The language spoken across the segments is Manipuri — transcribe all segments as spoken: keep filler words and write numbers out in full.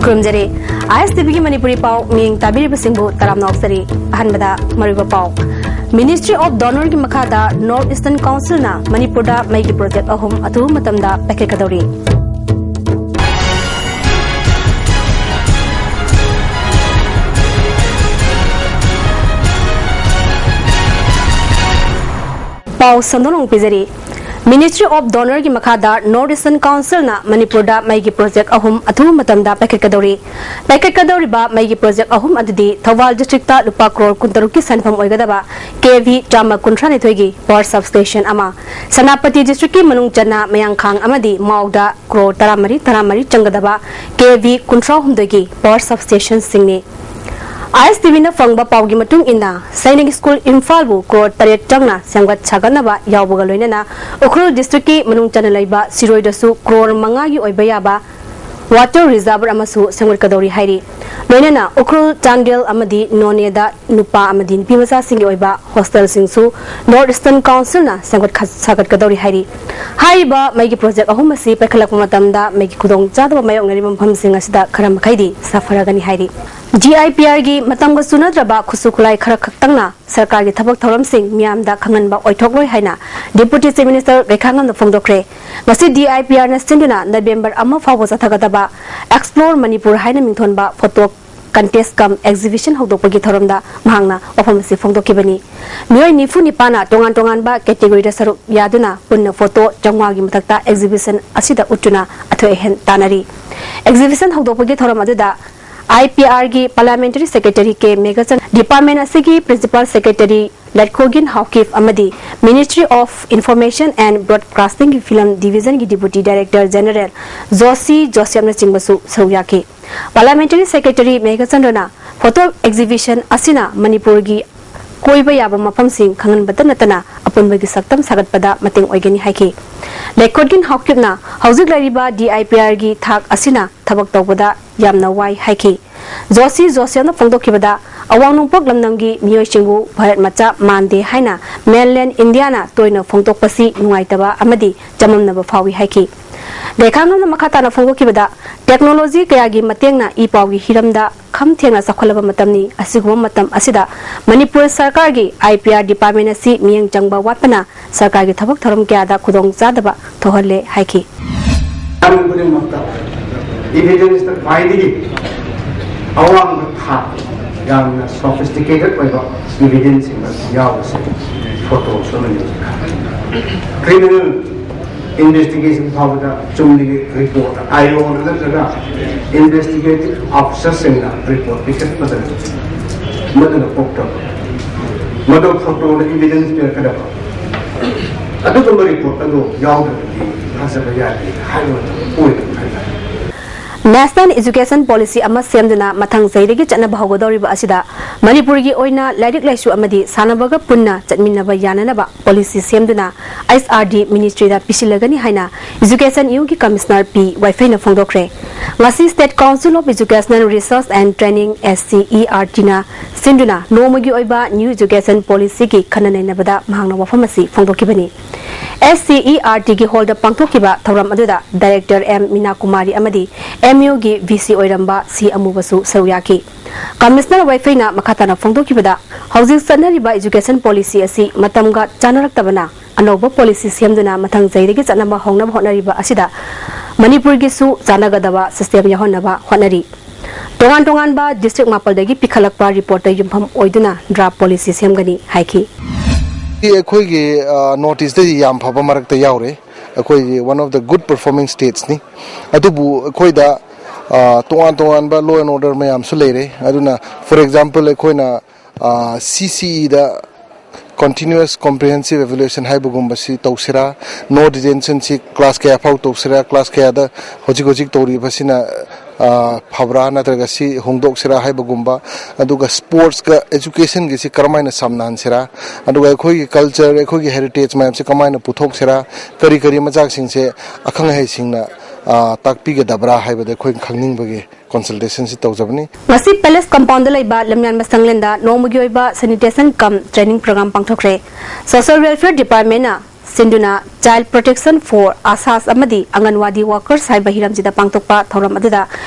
ꯈꯨꯔꯨꯝꯖꯔꯤ꯫ ꯑꯥꯏ ꯑꯦꯁ ꯇꯤ ꯚꯤꯒꯤ ꯃꯅꯤꯄꯨꯔꯤ ꯄꯥꯎ ꯃꯤꯠꯌꯦꯡ ꯇꯥꯕꯤꯔꯤꯕꯁꯤꯡꯕꯨ ꯇꯔꯥꯝꯅ ꯑꯣꯛꯆꯔꯤ꯫ ꯑꯍꯥꯟꯕꯗ ꯃꯔꯨꯑꯣꯏꯕ ꯄꯥꯎ꯫ Ministry of DoNERꯒꯤ ꯃꯈꯥꯗ North Eastern Councilꯅ ꯃꯅꯤꯄꯨꯔꯗ ꯃꯩꯒꯤ ꯄ꯭ꯔꯣꯖꯦꯛ ꯑꯍꯨꯝ ꯑꯊꯨꯕ ꯃꯇꯝꯗ ꯄꯥꯏꯈꯠꯀꯗꯧꯔꯤ꯫ ꯄꯥꯎ ꯁꯟꯗꯣꯛꯅ ꯄꯤꯖꯔꯤ꯫ Ministry of DoNERꯒꯤ ꯃꯈꯥꯗ North Eastern Councilꯅ ꯃꯅꯤꯄꯨꯔꯗ ꯃꯩꯒꯤ ꯄ꯭ꯔꯣꯖꯦꯛ ꯑꯍꯨꯝ ꯑꯊꯨꯕ ꯃꯇꯝꯗ ꯄꯥꯏꯈꯠꯀꯗꯧꯔꯤ꯫ ꯄꯥꯏꯈꯠꯀꯗꯧꯔꯤꯕ ꯃꯩꯒꯤ ꯄ꯭ꯔꯣꯖꯦꯛ ꯑꯍꯨꯝ ꯑꯗꯨꯗꯤ ꯊꯧꯕꯥꯜ districtꯇ ꯂꯨꯄꯥ ꯀ꯭ꯔꯣꯔ ꯀꯨꯟꯇꯔꯨꯛꯀꯤ ꯁꯦꯟꯐꯝ ꯑꯣꯏꯒꯗꯕ ꯀꯦ ꯚꯤ ꯆꯥꯝꯃ ꯀꯨꯟꯊ꯭ꯔꯥ ꯅꯤꯊꯣꯏꯒꯤ power substation ꯑꯃ, ꯁꯦꯅꯥꯄꯇꯤ districtꯀꯤ ꯃꯅꯨꯡ ꯆꯟꯅ ꯃꯌꯥꯡꯈꯥꯡ ꯑꯃꯗꯤ ꯃꯥꯎꯗ ꯀ꯭ꯔꯣꯔ ꯇꯔꯥꯃꯔꯤ ꯇꯔꯥꯃꯔꯤ ꯆꯪꯒꯗꯕ ꯀꯦ ꯚꯤ ꯀꯨꯟꯊ꯭ꯔꯥꯍꯨꯝꯗꯣꯏꯒꯤ power substationꯁꯤꯡꯅꯤ꯫ ꯑꯥꯏ ꯑꯦꯁ ꯇꯤ ꯚꯤꯅ ꯐꯪꯕ ꯄꯥꯎꯒꯤ ꯃꯇꯨꯡ ꯏꯟꯅ, ꯁꯩꯅꯤꯛ ꯁ꯭ꯀꯨꯜ ꯏꯝꯐꯥꯜꯕꯨ ꯀ꯭ꯔꯣꯔ ꯇꯔꯦꯠ ꯆꯪꯅ ꯁꯦꯝꯒꯠ ꯁꯥꯒꯠꯅꯕ ꯌꯥꯎꯕꯒ ꯂꯣꯏꯅꯅ ꯎꯈ꯭ꯔꯨꯜ districtꯀꯤ ꯃꯅꯨꯡ ꯆꯟꯅ ꯂꯩꯕ ꯁꯤꯔꯣꯏꯗꯁꯨ ꯀ꯭ꯔꯣꯔ ꯃꯉꯥꯒꯤ ꯑꯣꯏꯕ ꯌꯥꯕ water reservoir ꯑꯃꯁꯨ ꯁꯦꯝꯒꯠꯀꯗꯧꯔꯤ ꯍꯥꯏꯔꯤ꯫ ꯂꯣꯏꯅꯅ ꯎꯈ꯭ꯔꯨꯜ, ꯆꯥꯟꯗꯦꯜ ꯑꯃꯗꯤ ꯅꯣꯅꯦꯗ ꯅꯨꯄꯥ ꯑꯃꯗꯤ ꯅꯨꯄꯤ ꯃꯆꯥꯁꯤꯡꯒꯤ ꯑꯣꯏꯕ hostelꯁꯤꯡꯁꯨ North Eastern Councilꯅ ꯁꯦꯝꯒꯠ ꯈ-, ꯁꯥꯒꯠꯀꯗꯧꯔꯤ ꯍꯥꯏꯔꯤ꯫ ꯍꯥꯏꯔꯤꯕ ꯃꯩꯒꯤ ꯄ꯭ꯔꯣꯖꯦꯛ ꯑꯍꯨꯝ ꯑꯁꯤ ꯄꯥꯏꯈꯠꯂꯛꯄ ꯃꯇꯝꯗ ꯃꯩꯒꯤ ꯈꯨꯗꯣꯡꯆꯥꯗꯕ ꯃꯥꯌꯣꯛꯅꯔꯤꯕ ꯃꯐꯝꯁꯤꯡ ꯑꯁꯤꯗ ꯈꯔ ꯃꯈꯩꯗꯤ ꯁꯥꯐꯔꯒꯅꯤ ꯍꯥꯏꯔꯤ꯫ ꯗꯤ ꯑꯥꯏ ꯄꯤ ꯑꯥꯔꯒꯤ ꯃꯇꯝꯒ ꯆꯨꯅꯗ꯭ꯔꯕ ꯈꯨꯠꯁꯨ ꯈꯨꯠꯂꯥꯏ ꯈꯔ ꯈꯛꯇꯪꯅ ꯁꯔꯀꯥꯔꯒꯤ ꯊꯕꯛ ꯊꯧꯔꯝꯁꯤꯡ ꯃꯤꯌꯥꯝꯗ ꯈꯪꯍꯟꯕ ꯑꯣꯏꯊꯣꯛꯂꯣꯏ ꯍꯥꯏꯅ Deputy Chief Minister ꯒꯩꯈꯥꯉꯝꯅ ꯐꯣꯡꯗꯣꯛꯈ꯭ꯔꯦ꯫ ꯉꯁꯤ ꯗꯤ ꯑꯥꯏ ꯄꯤ ꯑꯥꯔꯅ ꯁꯤꯟꯗꯨꯅ ꯅꯕꯦꯝꯕꯔ ꯑꯃ ꯐꯥꯎꯕ ꯆꯠꯊꯒꯗꯕ Explore Manipur ꯍꯥꯏꯅ ꯃꯤꯡꯊꯣꯟꯕ photo contest cum exhibition ꯍꯧꯗꯣꯛꯄꯒꯤ ꯊꯧꯔꯝꯗ ꯃꯍꯥꯛꯅ ꯋꯥꯐꯝ ꯑꯁꯤ ꯐꯣꯡꯗꯣꯛꯈꯤꯕꯅꯤ꯫ ꯃꯤꯑꯣꯏ ꯅꯤꯐꯨ ꯅꯤꯄꯥꯟꯅ ꯇꯣꯉꯥꯟ ꯇꯣꯉꯥꯟꯕ categoryꯗ ꯁꯔꯨꯛ ꯌꯥꯗꯨꯅ ꯄꯨꯟꯅ photo ꯆꯥꯝꯃꯉꯥꯒꯤ ꯃꯊꯛꯇ exhibition ꯑꯁꯤꯗ ꯎꯠꯇꯨꯅ ꯑꯊꯣꯏ ꯑꯍꯦꯟ ꯇꯥꯟꯅꯔꯤ꯫ Exhibition ꯍꯧꯗꯣꯛꯄꯒꯤ ꯊꯧꯔꯝ ꯑꯗꯨꯗ I P ꯑꯥꯔꯒꯤ Parliamentary Secretary K ꯃꯦꯘꯆꯟ, department ꯑꯁꯤꯒꯤ Principal Secretary ꯂꯠꯈꯣꯒꯤꯟ ꯍꯥꯎꯀꯤꯞ ꯑꯃꯗꯤ Ministry of Information and Broadcastingꯒꯤ Film Divisionꯒꯤ Deputy Director General Joshi ꯖꯣꯁꯦꯞꯅꯆꯤꯡꯕꯁꯨ ꯁꯔꯨꯛ ꯌꯥꯈꯤ꯫ Parliamentary Secretary ꯃꯦꯘꯆꯟꯗ꯭ꯔꯅ photo exhibition ꯑꯁꯤꯅ ꯃꯅꯤꯄꯨꯔꯒꯤ ꯀꯣꯏꯕ ꯌꯥꯕ ꯃꯐꯝꯁꯤꯡ ꯈꯪꯍꯟꯕꯇ ꯅꯠꯇꯅ ꯑꯄꯨꯟꯕꯒꯤ ꯁꯛꯇꯝ ꯁꯥꯒꯠꯄꯗ ꯃꯇꯦꯡ ꯑꯣꯏꯒꯅꯤ ꯍꯥꯏꯈꯤ꯫ ꯂꯩꯈꯣꯠꯒꯤꯟ ꯍꯥꯎꯀꯤꯞꯅ ꯍꯧꯖꯤꯛ ꯂꯩꯔꯤꯕ ꯗꯤ ꯑꯥꯏ ꯄꯤ ꯑꯥꯔꯒꯤ ꯊꯥꯛ ꯑꯁꯤꯅ ꯊꯕꯛ ꯇꯧꯕꯗ ꯌꯥꯝꯅ ꯋꯥꯏ ꯍꯥꯏꯈꯤ꯫ ꯖꯣꯁꯤ ꯖꯣꯁꯦꯜꯅ ꯐꯣꯡꯗꯣꯛꯈꯤꯕꯗ, ꯑꯋꯥꯡ ꯅꯣꯡꯄꯣꯛ ꯂꯝꯗꯝꯒꯤ ꯃꯤꯑꯣꯏꯁꯤꯡꯕꯨ ꯚꯥꯔꯠ ꯃꯆꯥ ꯃꯥꯟꯗꯦ ꯍꯥꯏꯅ mainland Indiaꯅ ꯇꯣꯏꯅ ꯐꯣꯡꯗꯣꯛꯄꯁꯤ ꯅꯨꯡꯉꯥꯏꯇꯕ ꯑꯃꯗꯤ ꯆꯃꯝꯅꯕ ꯐꯥꯎꯏ ꯍꯥꯏꯈꯤ꯫ ꯒꯩꯈꯥꯉꯝꯅ ꯃꯈꯥ ꯇꯥꯅ ꯐꯣꯡꯗꯣꯛꯈꯤꯕꯗ, ꯇꯦꯛꯅꯣꯂꯣꯖꯤ ꯀꯌꯥꯒꯤ ꯃꯇꯦꯡꯅ ꯏ ꯄꯥꯎꯒꯤ ꯍꯤꯔꯝꯗ ꯈꯝ ꯊꯦꯡꯅ ꯆꯥꯎꯈꯠꯂꯕ ꯃꯇꯝꯅꯤ꯫ ꯑꯁꯤꯒꯨꯝꯕ ꯃꯇꯝ ꯑꯁꯤꯗ ꯃꯅꯤꯄꯨꯔ ꯁꯔꯀꯥꯔꯒꯤ I P R department ꯑꯁꯤ ꯃꯤꯠꯌꯦꯡ ꯆꯪꯕ ꯋꯥꯠꯄꯅ ꯁꯔꯀꯥꯔꯒꯤ ꯊꯕꯛ ꯊꯧꯔꯝ ꯀꯌꯥꯗ ꯈꯨꯗꯣꯡꯆꯥꯗꯕ ꯊꯣꯛꯍꯜꯂꯦ ꯍꯥꯏꯈꯤ꯫ ꯃꯇꯝ ꯈꯨꯗꯤꯡꯃꯛꯇ evidence ꯇ ꯈ꯭ꯋꯥꯏꯗꯒꯤ ꯑꯋꯥꯡꯕ ꯊꯥꯛ, ꯌꯥꯝꯅ sophisticated ꯑꯣꯏꯕ evidence ꯁꯤꯡ ꯌꯥꯎꯕꯁꯦ photo ꯁꯨ ꯑꯃꯅꯤ꯫ Criminal investigation ꯐꯥꯎꯕꯗ ꯆꯨꯝꯅꯒꯤ report, I O ꯅꯠꯇ꯭ꯔꯒ investigative officer ꯁꯤꯡꯅ report ꯄꯤꯈꯠꯄꯗ ꯃꯗꯨꯅ ꯄꯣꯛꯇꯕ, ꯃꯗꯨ photo ꯅ evidence ꯄꯤꯔꯛꯀꯗꯕ, ꯑꯗꯨꯒꯨꯝꯕ report ꯑꯗꯨ ꯌꯥꯎꯗ꯭ꯔꯕꯗꯤ ꯊꯥꯖꯕ ꯌꯥꯗꯦ ꯍꯥꯏꯕ ꯑꯣꯏꯅ ꯍꯥꯏꯇꯥꯔꯦ꯫ National Education Policy ꯑꯃ ꯁꯦꯝꯗꯨꯅ ꯃꯊꯪ ꯆꯍꯤꯗꯒꯤ ꯆꯠꯅꯕ ꯍꯧꯒꯗꯧꯔꯤꯕ ꯑꯁꯤꯗ ꯃꯅꯤꯄꯨꯔꯒꯤ ꯑꯣꯏꯅ ꯂꯥꯏꯔꯤꯛ ꯂꯥꯏꯁꯨ ꯑꯃꯗꯤ ꯁꯥꯟꯅꯕꯒ ꯄꯨꯟꯅ ꯆꯠꯃꯤꯟꯅꯕ ꯌꯥꯅꯅꯕ policy ꯁꯦꯝꯗꯨꯅ H R D ministry ꯗ ꯄꯤꯁꯤꯜꯂꯒꯅꯤ ꯍꯥꯏꯅ Education U ꯒꯤ Commissioner ꯄꯤ ꯋꯥꯏꯐꯩꯅ ꯐꯣꯡꯗꯣꯛꯈ꯭ꯔꯦ꯫ ꯉꯁꯤ State Council of Educational Research and Training, S C E R T ꯅ ꯁꯤꯟꯗꯨꯅ ꯅꯣꯡꯃꯒꯤ ꯑꯣꯏꯕ New Education Policy ꯒꯤ ꯈꯟꯅ ꯅꯩꯅꯕꯗ ꯃꯍꯥꯛꯅ ꯋꯥꯐꯝ ꯑꯁꯤ ꯐꯣꯡꯗꯣꯛꯈꯤꯕꯅꯤ꯫ S C E R T ꯒꯤ hall ꯗ ꯄꯥꯡꯊꯣꯛꯈꯤꯕ ꯊꯧꯔꯝ ꯑꯗꯨꯗ Director M ꯃꯤꯅꯥ ꯀꯨꯃꯥꯔꯤ ꯑꯃꯗꯤ M U ꯒꯤ V C ꯑꯣꯏꯔꯝꯕ ꯁꯤ ꯑꯃꯨꯕꯁꯨ ꯁꯔꯨꯛ ꯌꯥꯈꯤ꯫ Commissioner ꯋꯥꯏꯐꯩꯅ ꯃꯈꯥ ꯇꯥꯅ ꯐꯣꯡꯗꯣꯛꯈꯤꯕꯗ, ꯍꯧꯖꯤꯛ ꯆꯠꯅꯔꯤꯕ education policy ꯑꯁꯤ ꯃꯇꯝꯒ ꯆꯥꯅꯔꯛꯇꯕꯅ ꯑꯅꯧꯕ policy ꯁꯦꯝꯗꯨꯅ ꯃꯊꯪ ꯆꯍꯤꯗꯒꯤ ꯆꯠꯅꯕ ꯍꯧꯅꯕ ꯍꯣꯠꯅꯔꯤꯕ ꯑꯁꯤꯗ ꯃꯅꯤꯄꯨꯔꯒꯤꯁꯨ ꯆꯥꯟꯅꯒꯗꯕ system ꯌꯥꯎꯍꯟꯅꯕ ꯍꯣꯠꯅꯔꯤ꯫ ꯇꯣꯉꯥꯟ ꯇꯣꯉꯥꯟꯕ district ꯃꯥꯄꯜꯗꯒꯤ ꯄꯤꯈꯠꯂꯛꯄ report ꯇ ꯌꯨꯝꯐꯝ ꯑꯣꯏꯗꯨꯅ draft policy ꯁꯦꯝꯒꯅꯤ ꯍꯥꯏꯈꯤ꯫ ꯑꯩꯈꯣꯏꯒꯤ, ꯑ, North East ꯇꯗꯤ ꯌꯥꯝ ꯐꯕ ꯃꯔꯛꯇ ꯌꯥꯎꯔꯦ꯫ ꯑꯩꯈꯣꯏꯒꯤ one of the good performing states ꯅꯤ꯫ ꯑꯗꯨꯕꯨ ꯑꯩꯈꯣꯏꯗ, ꯑ, ꯇꯣꯉꯥꯟ ꯇꯣꯉꯥꯟꯕ law and order ꯃꯌꯥꯝꯁꯨ ꯂꯩꯔꯦ꯫ ꯑꯗꯨꯅ, for example, ꯑꯩꯈꯣꯏꯅ, ꯑ, C C E ꯗ continuous comprehensive evaluation ꯍꯥꯏꯕꯒꯨꯝꯕꯁꯤ ꯇꯧꯁꯤꯔꯥ, no detention ꯁꯤ class ꯀꯌꯥ ꯐꯥꯎ ꯇꯧꯁꯤꯔꯥ, class ꯀꯌꯥꯗ ꯍꯧꯖꯤꯛ ꯍꯧꯖꯤꯛ ꯇꯧꯔꯤꯕꯁꯤꯅ, ꯑ, ꯐꯕ꯭ꯔꯥ ꯅꯠꯇ꯭ꯔꯒ ꯁꯤ ꯍꯣꯡꯗꯣꯛꯁꯤꯔꯥ ꯍꯥꯏꯕꯒꯨꯝꯕ, ꯑꯗꯨꯒ sports ꯀ education ꯒꯤꯁꯤ ꯀꯔꯝꯍꯥꯏꯅ ꯁꯝꯅꯍꯟꯁꯤꯔꯥ, ꯑꯗꯨꯒ ꯑꯩꯈꯣꯏꯒꯤ culture, ꯑꯩꯈꯣꯏꯒꯤ heritage ꯃꯌꯥꯝꯁꯦ ꯀꯃꯥꯏꯅ ꯄꯨꯊꯣꯛꯁꯤꯔꯥ, ꯀꯔꯤ ꯀꯔꯤ ꯃꯆꯥꯛꯁꯤꯡꯁꯦ ꯑꯈꯪ ꯑꯍꯩꯁꯤꯡꯅ, ꯑ, ꯇꯥꯛꯄꯤꯒꯗꯕ꯭ꯔꯥ ꯍꯥꯏꯕꯗ ꯑꯩꯈꯣꯏ ꯈꯪꯅꯤꯡꯕꯒꯤ consultation ꯁꯤ ꯇꯧꯖꯕꯅꯤ꯫ ꯉꯁꯤ Palace Compound ꯗ ꯂꯩꯕ ꯂꯝꯌꯥꯟꯕ ꯁꯪꯂꯦꯟꯗ ꯅꯣꯡꯃꯒꯤ ꯑꯣꯏꯕ sanitation cum training program ꯄꯥꯡꯊꯣꯛꯈ꯭ꯔꯦ꯫ Social Welfare Department ꯅ ꯁꯤꯟꯗꯨꯅ Child Protection for ASHAs ꯑꯃꯗꯤ ꯑꯪꯒꯟꯋꯥꯗꯤ workers ꯍꯥꯏꯕ ꯍꯤꯔꯝꯁꯤꯗ ꯄꯥꯡꯊꯣꯛꯄ ꯊꯧꯔꯝ ꯑꯗꯨꯗ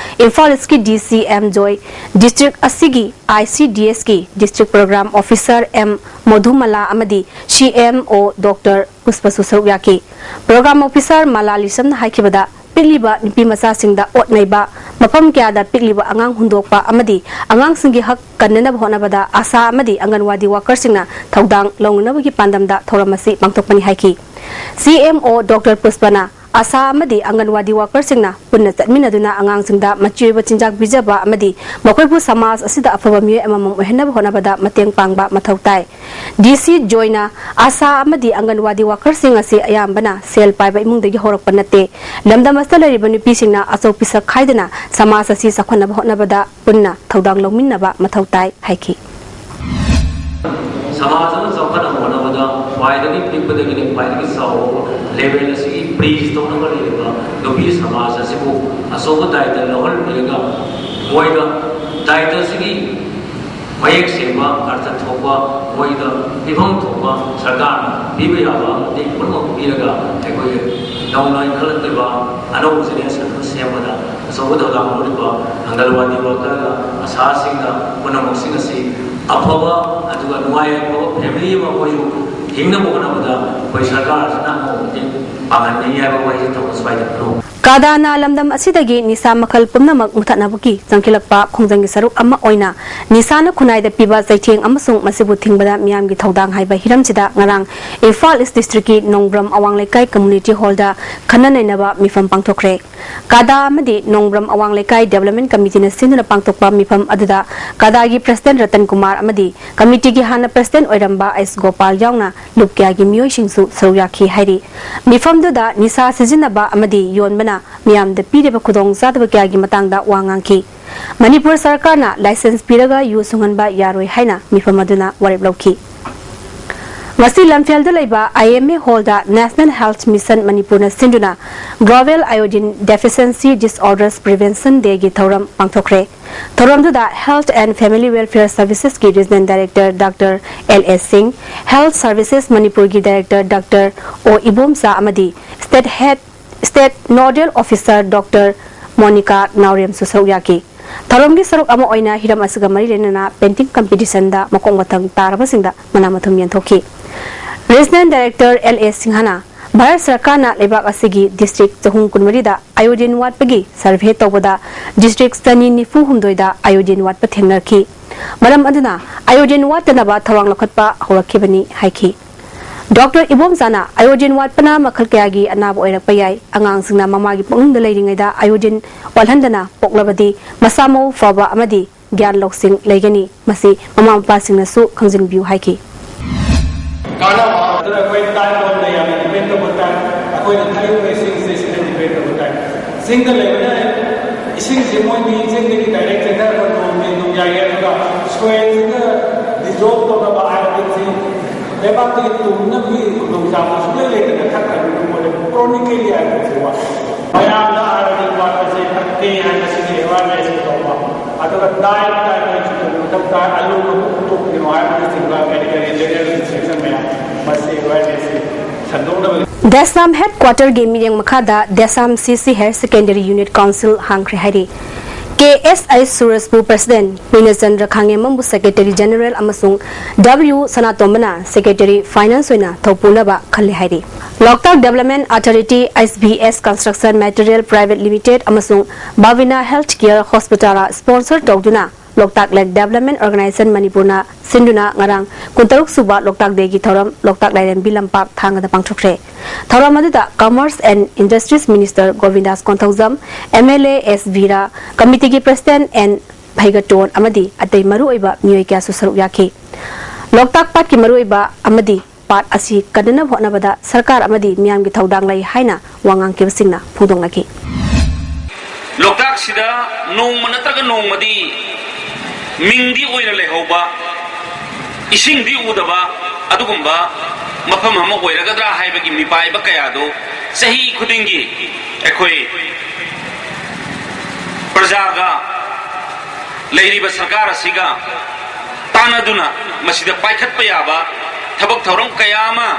ꯏꯝꯐꯥꯜ ꯏꯁꯀꯤ ꯗꯤ ꯁꯤ ꯑꯦꯝ ꯖꯣꯏ, ꯗꯤꯁꯇ꯭ꯔꯤꯛ ꯑꯁꯤꯒꯤ ꯑꯥꯏ ꯁꯤ ꯗꯤ ꯑꯦꯁꯀꯤ district program officer M Modhumala ꯑꯃꯗꯤ ꯁꯤ ꯑꯦꯝ ꯑꯣ ꯗꯣꯛꯇꯔ ꯄꯨꯁꯄꯁꯨ ꯁꯔꯨꯛ ꯌꯥꯈꯤ꯫ ꯄ꯭ꯔꯣꯒ꯭ꯔꯥꯝ ꯑꯣꯐꯤꯁꯥꯔ ꯃꯂꯥ ꯂꯤꯁꯝꯅ ꯍꯥꯏꯈꯤꯕꯗ, ꯄꯤꯛꯂꯤꯕ ꯅꯨꯄꯤ ꯃꯆꯥꯁꯤꯡꯗ ꯑꯣꯠ ꯅꯩꯕ, ꯃꯐꯝ ꯀꯌꯥꯗ ꯄꯤꯛꯂꯤꯕ ꯑꯉꯥꯡ ꯍꯨꯟꯗꯣꯛꯄ ꯑꯃꯗꯤ ꯑꯉꯥꯡꯁꯤꯡꯒꯤ ꯍꯛ ꯀꯟꯅꯅꯕ ꯍꯣꯠꯅꯕꯗ ꯑꯥꯁꯥ ꯑꯃꯗꯤ ꯑꯪꯒꯟꯋꯥꯗꯤ ꯋꯥꯀꯔꯁꯤꯡꯅ ꯊꯧꯗꯥꯡ ꯂꯧꯅꯅꯕꯒꯤ ꯄꯥꯟꯗꯝꯗ ꯊꯧꯔꯝ ꯑꯁꯤ ꯄꯥꯡꯊꯣꯛꯄꯅꯤ ꯍꯥꯏꯈꯤ꯫ ꯁꯤ ꯑꯦꯝ ꯑꯣ ꯗꯣꯛꯇꯔ ꯄꯨꯁꯄꯅ ꯑꯥꯁꯥ ꯑꯃꯗꯤ ꯑꯪꯒꯟꯋꯥꯗꯤ ꯋꯥꯀꯔꯁꯤꯡꯅ ꯄꯨꯟꯅ ꯆꯠꯃꯤꯟꯅꯗꯨꯅ ꯑꯉꯥꯡꯁꯤꯡꯗ ꯃꯆꯤ ꯑꯣꯏꯕ ꯆꯤꯟꯖꯥꯛ ꯄꯤꯖꯕ ꯑꯃꯗꯤ ꯃꯈꯣꯏꯕꯨ ꯁꯃꯥꯖ ꯑꯁꯤꯗ ꯑꯐꯕ ꯃꯤꯑꯣꯏ ꯑꯃꯃꯝ ꯑꯣꯏꯍꯟꯅꯕ ꯍꯣꯠꯅꯕꯗ ꯃꯇꯦꯡ ꯄꯥꯡꯕ ꯃꯊꯧ ꯇꯥꯏ꯫ ꯗꯤ ꯁꯤ ꯖꯣꯏꯅ ꯑꯥꯁꯥ ꯑꯃꯗꯤ ꯑꯪꯒꯟꯋꯥꯗꯤ ꯋꯥꯀꯔꯁꯤꯡ ꯑꯁꯤ ꯑꯌꯥꯝꯕꯅ ꯁꯦꯜ ꯄꯥꯏꯕ ꯏꯃꯨꯡꯗꯒꯤ ꯍꯧꯔꯛꯄ ꯅꯠꯇꯦ꯫ ꯂꯝꯗꯝ ꯑꯁꯤꯗ ꯂꯩꯔꯤꯕ ꯅꯨꯄꯤꯁꯤꯡꯅ ꯑꯆꯧ ꯄꯤꯁꯛ ꯈꯥꯏꯗꯅ ꯁꯃꯥꯖ ꯑꯁꯤ ꯆꯥꯎꯈꯠꯅꯕ ꯍꯣꯠꯅꯕꯗ ꯄꯨꯟꯅ ꯊꯧꯗꯥꯡ ꯂꯧꯃꯤꯟꯅꯕ ꯃꯊꯧ ꯇꯥꯏ ꯍꯥꯏꯈꯤ꯫ ꯁꯃꯥꯖ ꯑꯃ ꯆꯥꯎꯈꯠꯅꯕ ꯍꯣꯠꯅꯕꯗ ꯈ꯭ꯋꯥꯏꯗꯒꯤ ꯄꯤꯛꯄꯗꯒꯤꯅ ꯈ꯭ꯋꯥꯏꯗꯒꯤ ꯆꯥꯎꯕ ꯂꯦꯚꯦꯜ ꯑꯁꯤꯒꯤ ꯄ꯭ꯔꯤꯁ ꯇꯧꯅꯕ ꯂꯩꯔꯤꯕ ꯅꯨꯄꯤ ꯁꯃꯥꯖ ꯑꯁꯤꯕꯨ ꯑꯆꯧꯕ ꯗꯥꯏꯇ ꯂꯧꯍꯟꯕꯤꯔꯒ ꯃꯣꯏꯗ ꯗꯥꯏꯇ ꯑꯁꯤꯒꯤ ꯃꯌꯦꯛ ꯁꯦꯡꯕ, ꯑꯔꯊ ꯊꯣꯛꯄ, ꯃꯣꯏꯗ ꯄꯤꯐꯝ ꯊꯣꯛꯄ ꯁꯔꯀꯥꯔꯅ ꯄꯤꯕ ꯌꯥꯕ ꯃꯇꯦꯡ ꯄꯨꯝꯅꯃꯛ ꯄꯤꯔꯒ ꯑꯩꯈꯣꯏꯒꯤ ꯅꯧꯅ ꯏꯟꯈꯠꯂꯛꯂꯤꯕ ꯑꯅꯧꯕ ꯖꯦꯅꯦꯔꯦꯁꯟ ꯑꯃ ꯁꯦꯝꯕꯗ ꯑꯆꯧꯕ ꯊꯧꯗꯥꯡ ꯂꯧꯔꯤꯕ ꯑꯪꯒꯜꯋꯥꯗꯤ ꯋꯥꯀꯔꯒ ꯑꯁꯥꯁꯤꯡꯒ ꯄꯨꯝꯅꯃꯛꯁꯤꯡ ꯑꯁꯤ ꯑꯐꯕ ꯑꯗꯨꯒ ꯅꯨꯡꯉꯥꯏ ꯌꯥꯏꯐꯕ ꯐꯦꯃꯤꯂꯤ ꯑꯃ ꯑꯩꯈꯣꯏꯁꯨ ꯍꯤꯡꯅꯕ ꯍꯣꯠꯅꯕꯗ ꯑꯩꯈꯣꯏ ꯁꯔꯀꯥꯔꯁꯤꯅ ꯑꯃꯨꯛ ꯃꯇꯦꯡ ꯄꯥꯡꯍꯟꯅꯤꯡꯉꯤ ꯍꯥꯏꯕ ꯋꯥꯍꯩꯁꯤ ꯊꯝꯕ ꯁ꯭ꯋꯥꯏꯗ ꯐꯣꯡꯗꯣꯛ꯫ ꯀꯥꯗꯥꯅ ꯂꯝꯗꯝ ꯑꯁꯤꯗꯒꯤ ꯅꯤꯁꯥ ꯃꯈꯜ ꯄꯨꯝꯅꯃꯛ ꯃꯨꯊꯠꯅꯕꯒꯤ ꯆꯪꯁꯤꯜꯂꯛꯄ ꯈꯣꯡꯖꯪꯒꯤ ꯁꯔꯨꯛ ꯑꯃ ꯑꯣꯏꯅ ꯅꯤꯁꯥꯅ ꯈꯨꯟꯅꯥꯏꯗ ꯄꯤꯕ ꯆꯩꯊꯦꯡ ꯑꯃꯁꯨꯡ ꯃꯁꯤꯕꯨ ꯊꯤꯡꯕꯗ ꯃꯤꯌꯥꯝꯒꯤ ꯊꯧꯗꯥꯡ ꯍꯥꯏꯕ ꯍꯤꯔꯝꯁꯤꯗ ꯉꯔꯥꯡ ꯏꯝꯐꯥꯜ ꯏꯁ ꯗꯤꯁꯇ꯭ꯔꯤꯛꯀꯤ ꯅꯣꯡꯕ꯭ꯔꯝ ꯑꯋꯥꯡ ꯂꯩꯀꯥꯏ ꯀꯝꯃꯨꯅꯤꯇꯤ ꯍꯣꯜꯗ ꯈꯟꯅ ꯅꯩꯅꯕ ꯃꯤꯐꯝ ꯄꯥꯡꯊꯣꯛꯈ꯭ꯔꯦ꯫ ꯀꯥꯗꯥ ꯑꯃꯗꯤ ꯅꯣꯡꯕ꯭ꯔꯝ ꯑꯋꯥꯡ ꯂꯩꯀꯥꯏ ꯗꯦꯕꯂꯞꯃꯦꯟ ꯀꯃꯤꯇꯤꯅ ꯁꯤꯟꯗꯨꯅ ꯄꯥꯡꯊꯣꯛꯄ ꯃꯤꯐꯝ ꯑꯗꯨꯗ ꯀꯥꯗꯥꯒꯤ ꯄ꯭ꯔꯁꯤꯗꯦꯟ ꯔꯇꯟ ꯀꯨꯃꯥꯔ ꯑꯃꯗꯤ ꯀꯃꯤꯇꯤꯒꯤ ꯍꯥꯟꯅ ꯄ꯭ꯔꯁꯤꯗꯦꯟ ꯑꯣꯏꯔꯝꯕ ꯑꯩꯁ ꯒꯣꯄꯥꯜ ꯌꯥꯎꯅ ꯂꯨꯞ ꯀꯌꯥꯒꯤ ꯃꯤꯑꯣꯏꯁꯤꯡꯁꯨ ꯁꯔꯨꯛ ꯌꯥꯈꯤ ꯍꯥꯏꯔꯤ꯫ ꯃꯤꯐꯝꯗꯨꯗ ꯅꯤꯁꯥ ꯁꯤꯖꯤꯟꯅꯕ ꯑꯃꯗꯤ ꯌꯣꯟꯕꯅ ꯃꯤꯌꯥꯝꯗ ꯄꯤꯔꯤꯕ ꯈꯨꯗꯣꯡꯆꯥꯗꯕ ꯀꯌꯥꯒꯤ ꯃꯇꯥꯡꯗ ꯋꯥ ꯉꯥꯡꯈꯤ꯫ ꯃꯅꯤꯄꯨꯔ ꯁꯔꯀꯥꯔꯅ ꯂꯥꯏꯁꯦꯟꯁ ꯄꯤꯔꯒ ꯌꯨ ꯁꯨꯡꯍꯟꯕ ꯌꯥꯔꯣꯏ ꯍꯥꯏꯅ ꯃꯤꯐꯝ ꯑꯗꯨꯅ ꯋꯥꯔꯦꯞ ꯂꯧꯈꯤ꯫ ꯉꯁꯤ ꯂꯝꯐꯦꯜꯗ ꯂꯩꯕ ꯑꯥꯏ ꯑꯦꯝ ꯑꯦ ꯍꯣꯜꯗ National Health Mission ꯃꯅꯤꯄꯨꯔꯅ ꯁꯤꯟꯗꯨꯅ Global Iodine Deficiency Disorders Prevention Dayꯒꯤ ꯊꯧꯔꯝ ꯄꯥꯡꯊꯣꯛꯈ꯭ꯔꯦ꯫ ꯊꯧꯔꯝꯗꯨꯗ Health and Family Welfare Servicesꯀꯤ Regional Director Doctor L A Singh, Health Services ꯃꯅꯤꯄꯨꯔꯒꯤ Director Doctor O ꯏꯕꯣꯝꯆꯥ ꯑꯃꯗꯤ State Head, State Nodal Officer Doctor Monica ꯅꯥꯎꯔꯦꯝꯁꯨ ꯁꯔꯨꯛ ꯌꯥꯈꯤ꯫ ꯊꯧꯔꯝꯒꯤ ꯁꯔꯨꯛ ꯑꯃ ꯑꯣꯏꯅ ꯍꯤꯔꯝ ꯑꯁꯤꯒ ꯃꯔꯤ ꯂꯩꯅꯅ painting competitionꯗ ꯃꯀꯣꯛ ꯃꯊꯪ ꯇꯥꯔꯕꯁꯤꯡꯗ ꯃꯅꯥ ꯃꯊꯨꯝ ꯌꯦꯟꯊꯣꯛꯈꯤ꯫ Regional Director L A ꯁꯤꯡꯍꯅ ꯚꯥꯔꯠ ꯁꯔꯀꯥꯔꯅ ꯂꯩꯕꯥꯛ ꯑꯁꯤꯒꯤ district ꯆꯍꯨꯝ ꯀꯨꯟꯃꯔꯤꯗ iodine ꯋꯥꯠꯄꯒꯤ survey ꯇꯧꯕꯗ district ꯆꯅꯤ ꯅꯤꯐꯨ ꯍꯨꯝꯗꯣꯏꯗ iodine ꯋꯥꯠꯄ ꯊꯦꯡꯅꯔꯛꯈꯤ꯫ ꯃꯔꯝ ꯑꯗꯨꯅ iodine ꯋꯥꯠꯇꯅꯕ ꯊꯧꯔꯥꯡ ꯂꯧꯈꯠꯄ ꯍꯧꯔꯛꯈꯤꯕꯅꯤ ꯍꯥꯏꯈꯤ꯫ ꯗꯣꯛꯇꯔ ꯏꯕꯣꯝꯆꯥꯅ iodine ꯋꯥꯠꯄꯅ ꯃꯈꯜ ꯀꯌꯥꯒꯤ ꯑꯅꯥꯕ ꯑꯣꯏꯔꯛꯄ ꯌꯥꯏ꯫ ꯑꯉꯥꯡꯁꯤꯡꯅ ꯃꯃꯥꯒꯤ ꯄꯨꯛꯅꯨꯡꯗ ꯂꯩꯔꯤꯉꯩꯗ iodine ꯋꯥꯠꯍꯟꯗꯅ ꯄꯣꯛꯂꯕꯗꯤ ꯃꯁꯥ ꯃꯎ ꯐꯕ ꯑꯃꯗꯤ ꯒ꯭ꯌꯥꯟ ꯂꯧꯁꯤꯡ ꯂꯩꯒꯅꯤ꯫ ꯃꯁꯤ ꯃꯃꯥ ꯃꯄꯥꯁꯤꯡꯅꯁꯨ ꯈꯪꯖꯤꯟꯕꯤꯌꯨ ꯍꯥꯏꯈꯤ꯫ ꯀꯥꯟꯅꯕ ꯑꯗꯨꯅ ꯑꯩꯈꯣꯏ ꯇꯥꯏꯝ ꯕꯣꯝꯗ ꯌꯥꯝꯅ ꯗꯤꯄꯦꯟ ꯇꯧꯕ ꯇꯥꯏ꯫ ꯑꯩꯈꯣꯏꯅ ꯊꯛꯏꯕ ꯏꯁꯤꯡꯁꯦ ꯁꯤꯗ ꯗꯤꯄꯦꯟ ꯇꯧꯕ ꯇꯥꯏ꯫ ꯆꯤꯡꯗ ꯂꯩꯕꯅ ꯏꯁꯤꯡꯁꯦ ꯃꯣꯏꯗꯤ ꯆꯤꯡꯗꯒꯤ ꯗꯥꯏꯔꯦꯛ ꯆꯦꯟꯊꯔꯛꯄ ꯅꯣꯡꯒꯤ ꯅꯣꯡꯌꯥꯏ ꯑꯗꯨꯒ ꯁꯣꯏꯜꯁꯤꯅ ꯗꯤꯖꯣꯜꯕ ꯇꯧꯅꯕ ꯑꯥꯏꯔꯟꯁꯤ ꯂꯩꯕꯥꯛꯇꯒꯤ ꯇꯨꯝꯅꯕꯒꯤ ꯈꯨꯗꯣꯡꯆꯥꯕ ꯁꯨꯡꯂꯩ ꯂꯩꯇꯅ ꯊꯛꯈ꯭ꯔꯕꯅꯤꯅ ꯃꯣꯏꯗ ꯀ꯭ꯔꯣꯅꯤꯀꯦꯜꯂꯤ ꯑꯥꯏꯔꯟꯁꯤ ꯋꯥꯠꯂꯦ꯫ ꯃꯌꯥꯝꯗ ꯑꯥꯏꯔꯟ ꯋꯥꯠꯄꯁꯦ ꯐꯠꯇꯦ ꯍꯥꯏꯕꯁꯤꯒꯤ ꯑꯦꯋꯥꯔꯅꯦꯁ ꯇꯧꯕ, ꯑꯗꯨꯒ ꯗꯥꯏꯠ ꯀꯥꯏꯅ ꯃꯊꯧ ꯇꯥꯏ, ꯑꯂꯨ ꯃꯀꯨ ꯈꯣꯛꯇꯣꯛꯄꯤꯔꯣ ꯍꯥꯏꯕꯅꯆꯤꯡꯕ ꯃꯦꯗꯤꯀꯦꯜ ꯏꯟꯇꯔꯅꯦꯜ ꯏꯟꯁꯇ꯭ꯔꯛꯁꯟ ꯃꯌꯥꯝ ꯃꯁꯤ ꯑꯦꯋꯥꯔꯅꯦꯁꯁꯤ ꯁꯟꯗꯣꯛꯅꯕ꯫ ꯗꯦꯁꯥꯝ ꯍꯦꯗꯀ꯭ꯋꯥꯇꯔꯒꯤ ꯃꯤꯠꯌꯦꯡ ꯃꯈꯥꯗ ꯗꯦꯁꯥꯝ ꯁꯤ ꯁꯤ ꯍꯥꯌꯔ ꯁꯦꯀꯦꯟꯗꯔꯤ ꯌꯨꯅꯤꯠ ꯀꯥꯎꯟꯁꯤꯜ ꯍꯥꯡꯈ꯭ꯔꯦ ꯍꯥꯏꯔꯤ꯫ ꯀꯦ ꯑꯦꯁ ꯑꯩꯆ ꯁꯨꯔꯖꯄꯨ ꯄ꯭ꯔꯁꯤꯗꯦꯟ, ꯃꯤꯅꯆꯟꯗ꯭ꯔ ꯈꯥꯉꯦꯝꯕꯝꯕꯨ ꯁꯦꯀ꯭ꯔꯦꯇꯔꯤ ꯖꯦꯅꯔꯦꯜ ꯑꯃꯁꯨꯡ ꯗꯕ꯭ꯂꯤꯎ ꯁꯅꯥꯇꯣꯝꯕꯅ ꯁꯦꯀ꯭ꯔꯦꯇꯔꯤ ꯐꯥꯏꯅꯥꯟꯁ ꯑꯣꯏꯅ ꯊꯧꯄꯨꯅꯕ ꯈꯜꯂꯦ ꯍꯥꯏꯔꯤ꯫ ꯂꯣꯛꯇꯥꯛ ꯗꯦꯕꯂꯞꯃꯦꯟ ꯑꯣꯊꯣꯔꯤꯇꯤ, ꯑꯩꯆ ꯕꯤ ꯑꯦꯁ ꯀꯟꯁꯇ꯭ꯔꯛꯁꯟ ꯃꯦꯇꯔꯤꯌꯦꯜ ꯄ꯭ꯔꯥꯏꯚꯦꯠ ꯂꯤꯃꯤꯇꯦꯗ ꯑꯃꯁꯨꯡ ꯕꯥꯕꯤꯅꯥ ꯍꯦꯜꯊ ꯀꯤꯌꯔ ꯍꯣꯁꯄꯤꯇꯥꯜꯅ ꯁ꯭ꯄꯣꯟꯁꯔ ꯇꯧꯗꯨꯅ ꯂꯣꯛꯇꯥꯛ ꯂꯦꯛ ꯗꯦꯕꯂꯞꯃꯦꯟ ꯑꯣꯔꯒꯅꯥꯏꯖꯦꯁꯟ ꯃꯅꯤꯄꯨꯔꯅ ꯁꯤꯟꯗꯨꯅ ꯉꯔꯥꯡ ꯀꯨꯟꯇꯔꯨꯛ ꯁꯨꯕ ꯂꯣꯛꯇꯥꯛ ꯗꯦꯒꯤ ꯊꯧꯔꯝ ꯂꯣꯛꯇꯥꯛ ꯂꯥꯏꯔꯦꯝꯕꯤ ꯂꯝꯄꯥꯛ ꯊꯥꯡꯒꯗ ꯄꯥꯡꯊꯣꯛꯈ꯭ꯔꯦ꯫ ꯊꯧꯔꯝ ꯑꯗꯨꯗ commerce and industries minister Govindas Konthoujam, M L A S Bira, ꯀꯃꯤꯇꯤꯒꯤ ꯄ꯭ꯔꯁꯤꯗꯦꯟꯠ ꯑꯦꯟ ꯚꯩꯒꯇꯣꯟ ꯑꯃꯗꯤ ꯑꯇꯩ ꯃꯔꯨꯑꯣꯏꯕ ꯃꯤꯑꯣꯏ ꯀꯌꯥꯁꯨ ꯁꯔꯨꯛ ꯌꯥꯈꯤ꯫ ꯂꯣꯛꯇꯥꯛ ꯄꯥꯠꯀꯤ ꯃꯔꯨꯑꯣꯏꯕ ꯑꯃꯗꯤ ꯄꯥꯠ ꯑꯁꯤ ꯀꯟꯅꯅꯕ ꯍꯣꯠꯅꯕꯗ ꯁꯔꯀꯥꯔ ꯑꯃꯗꯤ ꯃꯤꯌꯥꯝꯒꯤ ꯊꯧꯗꯥꯡ ꯂꯩ ꯍꯥꯏꯅ ꯋꯥ ꯉꯥꯡꯈꯤꯕꯁꯤꯡꯅ ꯐꯣꯡꯗꯣꯛꯅꯈꯤ꯫ ꯂꯣꯛꯇꯥꯛꯁꯤꯗ ꯅꯣꯡꯃ ꯅꯠꯇ꯭ꯔꯒ ꯅꯣꯡꯃꯗꯤ ꯃꯤꯡꯗꯤ ꯑꯣꯏꯅ ꯂꯩꯍꯧꯕ, ꯏꯁꯤꯡꯗꯤ ꯎꯗꯕ, ꯑꯗꯨꯒꯨꯝꯕ ꯃꯐꯝ ꯑꯃ ꯑꯣꯏꯔꯒꯗ꯭ꯔꯥ ꯍꯥꯏꯕꯒꯤ ꯃꯤꯄꯥꯏꯕ ꯀꯌꯥꯗꯨ ꯆꯍꯤ ꯈꯨꯗꯤꯡꯒꯤ ꯑꯩꯈꯣꯏ ꯄ꯭ꯔꯖꯥꯒ ꯂꯩꯔꯤꯕ ꯁꯔꯀꯥꯔ ꯑꯁꯤꯒ ꯇꯥꯟꯅꯗꯨꯅ ꯃꯁꯤꯗ ꯄꯥꯏꯈꯠꯄ ꯌꯥꯕ ꯊꯕꯛ ꯊꯧꯔꯝ ꯀꯌꯥ ꯑꯃ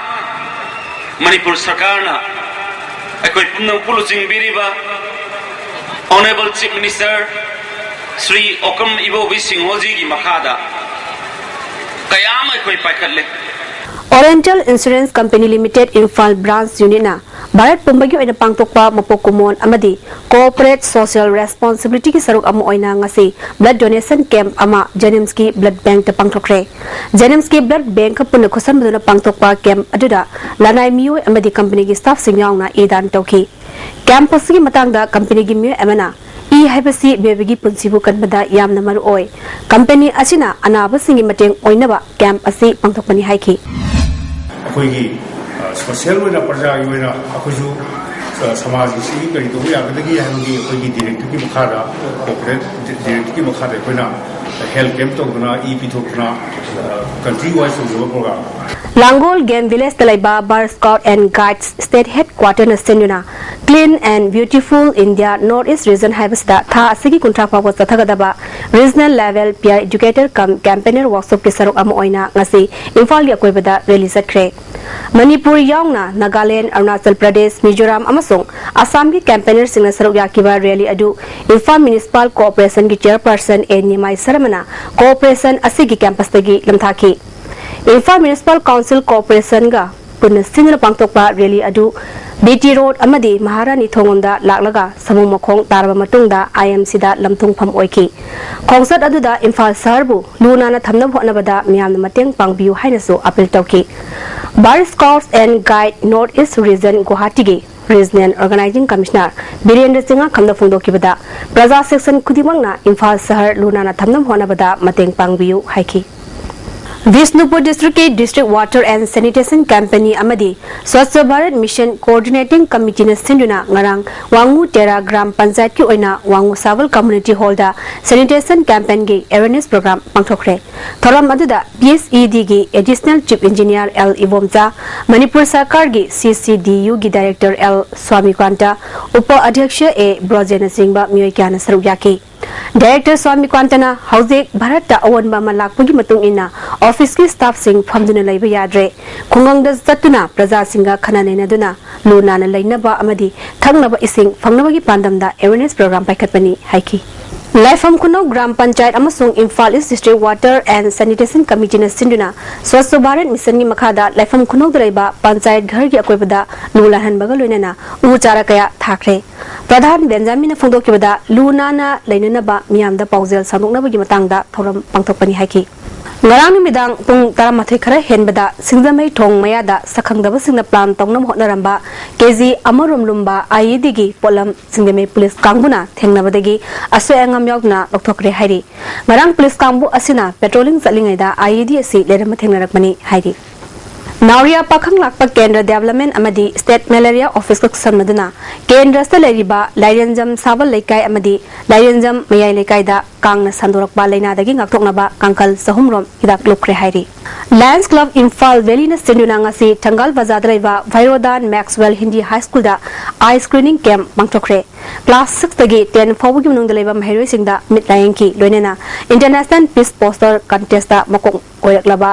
ꯃꯅꯤꯄꯨꯔ ꯁꯔꯀꯥꯔꯅ ꯑꯩꯈꯣꯏ ꯄꯨꯝꯅꯃꯛꯄꯨ ꯂꯨꯆꯤꯡꯕꯤꯔꯤꯕ Honourable Chief Minister ꯁ꯭ꯔꯤ ꯑꯣꯀꯝ ꯏꯕꯣꯕꯤ ꯁꯤꯡꯍꯣꯖꯤꯒꯤ ꯃꯈꯥꯗ ꯀꯌꯥ ꯑꯃ ꯑꯩꯈꯣꯏ ꯄꯥꯏꯈꯠꯂꯦ꯫ Oriental Insurance Company Limited Imphal Branch Unit ꯅ ꯚꯥꯔꯠ ꯄꯨꯝꯕꯒꯤ ꯑꯣꯏꯅ ꯄꯥꯡꯊꯣꯛꯄ ꯃꯄꯣꯛ ꯀꯨꯝꯑꯣꯟ ꯑꯃꯗꯤ Corporate Social Responsibility ꯒꯤ ꯁꯔꯨꯛ ꯑꯃ ꯑꯣꯏꯅ ꯉꯁꯤ blood donation camp ꯑꯃ JNIMS ꯀꯤ blood bank ꯇ ꯄꯥꯡꯊꯣꯛꯈ꯭ꯔꯦ꯫ JNIMS ꯀꯤ blood bank ꯀ ꯄꯨꯟꯅ ꯈꯨꯠꯁꯝꯅꯗꯨꯅ ꯄꯥꯡꯊꯣꯛꯄ camp ꯑꯗꯨꯗ ꯂꯅꯥꯏ ꯃꯤꯑꯣꯏ ꯑꯃꯗꯤ company ꯒꯤ staff ꯁꯤꯡ ꯌꯥꯎꯅ ꯏ ꯗꯥꯟ ꯇꯧꯈꯤ꯫ Camp ꯑꯁꯤꯒꯤ ꯃꯇꯥꯡꯗ company ꯒꯤ ꯃꯤꯑꯣꯏ ꯑꯃꯅ, "ꯏ ꯍꯥꯏꯕꯁꯤ ꯃꯤꯑꯣꯏꯕꯒꯤ ꯄꯨꯟꯁꯤꯕꯨ ꯀꯟꯕꯗ ꯌꯥꯝꯅ ꯃꯔꯨ ꯑꯣꯏ꯫ Company ꯑꯁꯤꯅ ꯑꯅꯥꯕꯁꯤꯡꯒꯤ ꯃꯇꯦꯡ ꯑꯣꯏꯅꯕ camp ꯑꯁꯤ ꯄꯥꯡꯊꯣꯛꯄꯅꯤ" ꯍꯥꯏꯈꯤ꯫ ꯑꯩꯈꯣꯏꯒꯤ, ꯑ, social ꯑꯣꯏꯅ, ꯄ꯭ꯔꯖꯥꯒꯤ ꯑꯣꯏꯅ ꯑꯩꯈꯣꯏꯁꯨ, ꯑ, ꯁꯃꯥꯖ ꯑꯁꯤꯒꯤ ꯀꯔꯤ ꯇꯧꯕ ꯌꯥꯒꯗꯒꯦ ꯍꯥꯏꯕꯒꯤ ꯑꯩꯈꯣꯏꯒꯤ directive ꯀꯤ ꯃꯈꯥꯗ, corporate directive ꯀꯤ ꯃꯈꯥꯗ ꯑꯩꯈꯣꯏꯅ health camp ꯇꯧꯗꯅ, ꯏ ꯄꯤꯊꯣꯛꯇꯅ, ꯑ, country wise ꯇꯧꯖꯕ program꯫ ꯂꯥꯡꯒꯣꯜ Game Village ꯇ ꯂꯩꯕ Bharat Scout and Guides State Headquarter ꯅ ꯁꯤꯟꯗꯨꯅ Clean and Beautiful India North East Region ꯍꯥꯏꯕꯁꯤꯗ ꯊꯥ ꯑꯁꯤꯒꯤ ꯀꯨꯟꯊ꯭ꯔꯥ ꯐꯥꯎꯕ ꯆꯠꯊꯒꯗꯕ regional level peer educator cum campaigner workshop ꯀꯤ ꯁꯔꯨꯛ ꯑꯃ ꯑꯣꯏꯅ ꯉꯁꯤ ꯏꯝꯐꯥꯜꯒꯤ ꯑꯀꯣꯏꯕꯗ rally ꯆꯠꯈ꯭ꯔꯦ꯫ ꯃꯅꯤꯄꯨꯔ ꯌꯥꯎꯅ ꯅꯥꯒꯥꯂꯦꯟ, ꯑꯔꯨꯅꯥꯆꯜ ꯄ꯭ꯔꯗꯦꯁ, ꯃꯤꯖꯣꯔꯥꯝ ꯑꯃꯁꯨꯡ ꯑꯁꯥꯝꯒꯤ campaigner ꯁꯤꯡꯅ ꯁꯔꯨꯛ ꯌꯥꯈꯤꯕ rally ꯑꯗꯨ ꯏꯝꯐꯥꯜ Municipal Corporation ꯒꯤ chairperson ꯑꯦ ꯅꯤꯃꯥꯏ ꯁꯔꯃꯅ corporation ꯑꯁꯤꯒꯤ campus ꯇꯒꯤ ꯂꯝꯊꯥꯈꯤ꯫ ꯏꯝꯐꯥꯜ Municipal Council Corporation ꯒ ꯄꯨꯟꯅ ꯁꯤꯟꯗꯨꯅ ꯄꯥꯡꯊꯣꯛꯄ rally ꯑꯗꯨ B T Road ꯑꯃꯗꯤ ꯃꯍꯥꯔꯥꯅꯤ ꯊꯣꯡꯂꯣꯝꯗ ꯂꯥꯛꯂꯒ ꯁꯥꯃꯨ ꯃꯈꯣꯡ ꯇꯥꯔꯕ ꯃꯇꯨꯡꯗ I M C ꯗ ꯂꯝꯊꯨꯡꯐꯝ ꯑꯣꯏꯈꯤ꯫ ꯈꯣꯡꯆꯠ ꯑꯗꯨꯗ ꯏꯝꯐꯥꯜ ꯁꯍꯔꯕꯨ ꯂꯨ ꯅꯥꯟꯅ ꯊꯝꯅꯕ ꯍꯣꯠꯅꯕꯗ ꯃꯤꯌꯥꯝꯅ ꯃꯇꯦꯡ ꯄꯥꯡꯕꯤꯌꯨ ꯍꯥꯏꯅꯁꯨ appeal ꯇꯧꯈꯤ꯫ Bharat Scouts and Guide North East Region ꯒꯨꯋꯥꯍꯥꯇꯤꯒꯤ Regional Organising Commissioner Birendra ꯆꯤꯡꯉꯥꯈꯝꯅ ꯐꯣꯡꯗꯣꯛꯈꯤꯕꯗ, ꯄ꯭ꯔꯖꯥ section ꯈꯨꯗꯤꯡꯃꯛꯅ ꯏꯝꯐꯥꯜ ꯁꯍꯔ ꯂꯨ ꯅꯥꯟꯅ ꯊꯝꯅꯕ ꯍꯣꯠꯅꯕꯗ ꯃꯇꯦꯡ ꯄꯥꯡꯕꯤꯌꯨ ꯍꯥꯏꯈꯤ꯫ ꯕꯤꯁꯅꯨꯄꯨꯔ ꯗꯤꯁꯇ꯭ꯔꯤꯛꯀꯤ district water and sanitation company ꯑꯃꯗꯤ ꯁ꯭ꯋꯥꯆ ꯚꯥꯔꯠ ꯃꯤꯁꯟ ꯀꯣꯑꯣꯔꯗꯤꯅꯦꯇꯤꯡ ꯀꯃꯤꯇꯤꯅ ꯁꯤꯟꯗꯨꯅ ꯉꯔꯥꯡ ꯋꯥꯉꯨ ꯇꯦꯔꯥ ꯒ꯭ꯔꯥꯝ ꯄꯟꯆꯥꯌꯠꯀꯤ ꯑꯣꯏꯅ ꯋꯥꯉꯨ ꯁꯥꯕꯜ ꯀꯝꯃ꯭ꯌꯨꯅꯤꯇꯤ ꯍꯣꯜꯗ ꯁꯦꯅꯤꯇꯦꯁꯟ ꯀꯦꯝꯄꯦꯟꯒꯤ ꯑꯦꯋꯦꯔꯅꯦꯁ ꯄ꯭ꯔꯣꯒ꯭ꯔꯥꯝ ꯄꯥꯡꯊꯣꯛꯈ꯭ꯔꯦ꯫ ꯊꯧꯔꯝ ꯑꯗꯨꯗ ꯄꯤ ꯑꯦꯁ ꯏ ꯗꯤꯒꯤ additional chief engineer L Ibomcha, Manipur ꯁꯔꯀꯥꯔꯒꯤ ꯁꯤ ꯁꯤ ꯗꯤ ꯌꯨꯒꯤ ꯗꯥꯏꯔꯦꯛꯇꯔ ꯑꯦꯜ ꯁ꯭ꯋꯥꯃꯤꯀꯥꯟꯇ, ꯎꯄ ꯑꯙ꯭ꯌꯛꯁ ꯑꯦ ꯕ꯭ꯔꯣꯖꯦꯅꯆꯤꯡꯕ ꯃꯤꯑꯣꯏ ꯀꯌꯥꯅ ꯁꯔꯨꯛ ꯌꯥꯈꯤ꯫ ꯗꯥꯏꯔꯦꯛꯇꯔ ꯁ꯭ꯋꯥꯃꯤꯀꯥꯟꯇꯅ ꯍꯧꯖꯤꯛ ꯚꯥꯔꯠꯇ ꯑꯑꯣꯟꯕ ꯑꯃ ꯂꯥꯛꯄꯒꯤ ꯃꯇꯨꯡ ꯏꯟꯅ ꯑꯣꯐꯤꯁꯀꯤ ꯁ꯭ꯇꯥꯐꯁꯤꯡ ꯐꯝꯗꯨꯅ ꯂꯩꯕ ꯌꯥꯗ꯭ꯔꯦ, ꯈꯨꯡꯒꯪꯗ ꯆꯠꯇꯨꯅ ꯄ꯭ꯔꯖꯥꯁꯤꯡꯒ ꯈꯟꯅ ꯅꯩꯅꯗꯨꯅ ꯂꯨ ꯅꯥꯟꯅ ꯂꯩꯅꯕ ꯑꯃꯗꯤ ꯊꯛꯅꯕ ꯏꯁꯤꯡ ꯐꯪꯅꯕꯒꯤ ꯄꯥꯟꯗꯝꯗ ꯑꯦꯋꯦꯔꯅꯦꯁ ꯄ꯭ꯔꯣꯒ꯭ꯔꯥꯝ ꯄꯥꯏꯈꯠꯄꯅꯤ ꯍꯥꯏꯈꯤ꯫ ꯂꯥꯏꯐꯝ ꯈꯨꯅꯧ ꯒ꯭ꯔꯥꯝ ꯄꯟꯆꯥꯌꯠ ꯑꯃꯁꯨꯡ ꯏꯝꯐꯥꯜ ꯏꯁ ꯗꯤꯁꯇ꯭ꯔꯤꯛ ꯋꯥꯇꯔ ꯑꯦꯟ ꯁꯦꯅꯤꯇꯦꯁꯟ ꯀꯃꯤꯇꯤꯅ ꯁꯤꯟꯗꯨꯅ ꯁ꯭ꯋꯥꯆ ꯚꯥꯔꯠ ꯃꯤꯁꯟꯒꯤ ꯃꯈꯥꯗ ꯂꯥꯏꯐꯝ ꯈꯨꯅꯧꯗ ꯂꯩꯕ ꯄꯟꯆꯥꯌꯠ ꯘꯔꯒꯤ ꯑꯀꯣꯏꯕꯗ ꯂꯨ ꯂꯥꯜꯍꯟꯕꯒ ꯂꯣꯏꯅꯅ ꯎ ꯆꯥꯔꯥ ꯀꯌꯥ ꯊꯥꯈ꯭ꯔꯦ꯫ ꯄ꯭ꯔꯙꯥꯟ ꯕꯦꯟꯖꯥꯃꯤꯟꯅ ꯐꯣꯡꯗꯣꯛꯈꯤꯕꯗ ꯂꯨ ꯅꯥꯟꯅ ꯂꯩꯅꯅꯕ ꯃꯤꯌꯥꯝꯗ ꯄꯥꯎꯖꯦꯜ ꯁꯟꯗꯣꯛꯅꯕꯒꯤ ꯃꯇꯥꯡꯗ ꯊꯧꯔꯝ ꯄꯥꯡꯊꯣꯛꯄꯅꯤ ꯍꯥꯏꯈꯤ꯫ ꯉꯔꯥꯡ ꯅꯨꯃꯤꯗꯥꯡ ꯄꯨꯡ ꯇꯔꯥꯃꯥꯊꯣꯏ ꯈꯔ ꯍꯦꯟꯕꯗ ꯁꯤꯡꯖꯃꯩ ꯊꯣꯡ ꯃꯌꯥꯗ ꯁꯛꯈꯪꯗꯕꯁꯤꯡꯅ ꯄ꯭ꯂꯥꯟ ꯇꯧꯅꯕ ꯍꯣꯠꯅꯔꯝꯕ ꯀꯦ ꯖꯤ ꯑꯃꯔꯣꯝ ꯂꯨꯝꯕ ꯑꯥꯏ ꯏ ꯗꯤꯒꯤ ꯄꯣꯠꯂꯝ ꯁꯤꯡꯖꯃꯩ ꯄꯨꯂꯤꯁ ꯀꯥꯡꯕꯨꯅ ꯊꯦꯡꯅꯕꯗꯒꯤ ꯑꯁꯣꯏ ꯑꯉꯥꯝ ꯌꯥꯎꯗꯅ ꯂꯧꯊꯣꯛꯈ꯭ꯔꯦ ꯍꯥꯏꯔꯤ꯫ ꯉꯔꯥꯡ ꯄꯨꯂꯤꯁ ꯀꯥꯡꯕꯨ ꯑꯁꯤꯅ ꯄꯦꯇ꯭ꯔꯣꯂꯤꯡ ꯆꯠꯂꯤꯉꯩꯗ ꯑꯥꯏ ꯏ ꯗꯤ ꯑꯁꯤ ꯂꯩꯔꯝꯕ ꯊꯦꯡꯅꯔꯛꯄꯅꯤ ꯍꯥꯏꯔꯤ꯫ ꯅꯥꯎꯔꯤꯌꯥ ꯄꯥꯈꯪ ꯂꯥꯛꯄ ꯀꯦꯟꯗ꯭ꯔ ꯗꯦꯕꯂꯞꯃꯦꯟ ꯑꯃꯗꯤ ꯁ꯭ꯇꯦꯠ ꯃꯦꯂꯦꯔꯤꯌꯥ ꯑꯣꯐꯤꯁꯀ ꯈꯨꯠꯁꯝꯅꯗꯨꯅ ꯀꯦꯟꯗ꯭ꯔꯁꯤꯗ ꯂꯩꯔꯤꯕ ꯂꯥꯏꯔꯦꯟꯖꯝ ꯁꯥꯕꯜ ꯂꯩꯀꯥꯏ ꯑꯃꯗꯤ ꯂꯥꯏꯔꯦꯟꯖꯝ ꯃꯌꯥꯏ ꯂꯩꯀꯥꯏꯗ ꯀꯥꯡꯅ ꯁꯟꯗꯣꯔꯛꯄ ꯂꯥꯏꯅꯥꯗꯒꯤ ꯉꯥꯛꯊꯣꯛꯅꯕ ꯀꯥꯡꯈꯜ ꯆꯍꯨꯝ ꯔꯣꯝ ꯍꯤꯗꯥꯛ ꯂꯨꯞꯈ꯭ꯔꯦ ꯍꯥꯏꯔꯤ꯫ ꯂꯥꯌꯟꯁ ꯀ꯭ꯂꯕ ꯏꯝꯐꯥꯜ ꯚꯦꯂꯤꯅ ꯁꯤꯟꯗꯨꯅ ꯉꯁꯤ ꯊꯪꯒꯥꯜ ꯕꯖꯥꯔꯗ ꯂꯩꯕ ꯚꯥꯏꯔꯣꯗꯥꯟ ꯃꯦꯛꯁꯋꯦꯜ ꯍꯤꯟꯗꯤ ꯍꯥꯏ ꯁ꯭ꯀꯨꯜꯗ ꯑꯥꯏ ꯁ꯭ꯀ꯭ꯔꯤꯅꯤꯡ ꯀꯦꯝꯞ ꯄꯥꯡꯊꯣꯛꯈ꯭ꯔꯦ꯫ ꯀ꯭ꯂꯥꯁ ꯁꯤꯛꯁꯇꯒꯤ ꯇꯦꯟ ꯐꯥꯎꯕꯒꯤ ꯃꯅꯨꯡꯗ ꯂꯩꯕ ꯃꯍꯩꯔꯣꯏꯁꯤꯡꯗ ꯃꯤꯠ ꯂꯥꯌꯦꯡꯈꯤ, ꯂꯣꯏꯅꯅ ꯏꯟꯇꯔꯅꯦꯁꯅꯦꯜ ꯄꯤꯁ ꯄꯣꯁꯇꯔ ꯀꯟꯇꯦꯁꯇ ꯃꯀꯣꯛ ꯑꯣꯏꯔꯛꯂꯕ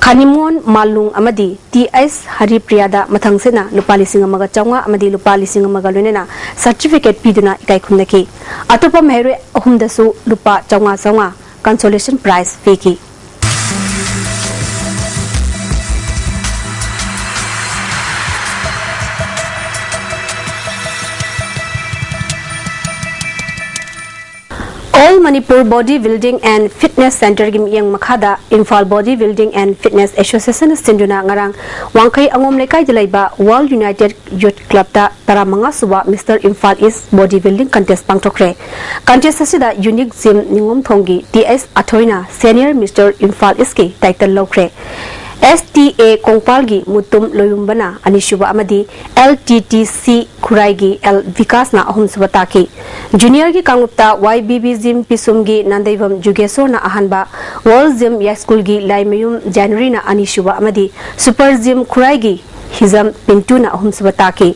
ꯈꯥꯅꯤꯃꯣꯟ ꯃꯥꯂꯨꯡ ꯑꯃꯗꯤ ꯇꯤ ꯑꯩꯁ ꯍꯔꯤꯄ꯭ꯔꯤꯌꯥꯗ ꯃꯊꯪꯁꯤꯠꯅ ꯂꯨꯄꯥ ꯂꯤꯁꯤꯡ ꯑꯃꯒ ꯆꯥꯝꯃꯉꯥ ꯑꯃꯗꯤ ꯂꯨꯄꯥ ꯂꯤꯁꯤꯡ ꯑꯃꯒ ꯂꯣꯏꯅꯅ ꯁꯔꯇꯤꯐꯤꯀꯦꯠ ꯄꯤꯗꯨꯅ ꯏꯀꯥꯏ ꯈꯨꯝꯅꯈꯤ꯫ ꯑꯇꯣꯞꯄ ꯃꯍꯩꯔꯣꯏ ꯑꯍꯨꯝꯗꯁꯨ ꯂꯨꯄꯥ ꯆꯥꯝꯃꯉꯥ ꯆꯥꯝꯃꯉꯥ ꯀꯟꯁꯣꯂꯦꯁꯟ ꯄ꯭ꯔꯥꯏꯖ ꯄꯤꯈꯤ꯫ All Manipur Body Building and Fitness Centreꯒꯤ ꯃꯤꯠꯌꯦꯡ ꯃꯈꯥꯗ Imphal Body Building and Fitness Association ꯁꯤꯟꯗꯨꯅ ꯉꯔꯥꯡ ꯋꯥꯡꯈꯩ ꯑꯉꯣꯝ ꯂꯩꯀꯥꯏꯗ ꯂꯩꯕ World United Youth Clubꯇ ꯇꯔꯥꯃꯉꯥ ꯁꯨꯕ Mister Imphal East Body Building Contest ꯄꯥꯡꯊꯣꯛꯈ꯭ꯔꯦ꯫ Contest ꯑꯁꯤꯗ Unique Gym ꯅꯤꯉꯣꯝꯊꯣꯡꯒꯤ ꯇꯤ ꯑꯦꯁ ꯑꯊꯣꯏꯅ Senior Mister Imphal Eastꯀꯤ title ꯂꯧꯈ꯭ꯔꯦ꯫ ꯑꯦꯁ ꯇꯤ ꯑꯦ ꯀꯣꯡꯄꯥꯜꯒꯤ ꯃꯨꯇꯨꯝ ꯂꯣꯏꯌꯨꯝꯕꯅ ꯑꯅꯤꯁꯨꯕ ꯑꯃꯗꯤ L T T C ꯈꯨꯔꯥꯏꯒꯤ L ꯕꯤꯀꯥꯁꯅ ꯑꯍꯨꯝꯁꯨꯕ ꯇꯥꯈꯤ꯫ Juniorꯒꯤ ꯀꯥꯡꯂꯨꯞꯇ Y B B Gym ꯄꯤꯁꯨꯝꯒꯤ Nandeibam ꯖꯨꯒꯦꯁꯣꯔꯅ ꯑꯍꯥꯟꯕ, World Gym ꯌꯥꯏꯁ꯭ꯀꯨꯜꯒꯤ ꯂꯥꯏꯃꯌꯨꯝ ꯖꯥꯅꯔꯤꯅ ꯑꯅꯤꯁꯨꯕ ꯑꯃꯗꯤ Super Gym ꯈꯨꯔꯥꯏꯒꯤ ꯍꯤꯖꯝ ꯄꯤꯟꯇꯨꯅ ꯑꯍꯨꯝꯁꯨꯕ ꯇꯥꯈꯤ꯫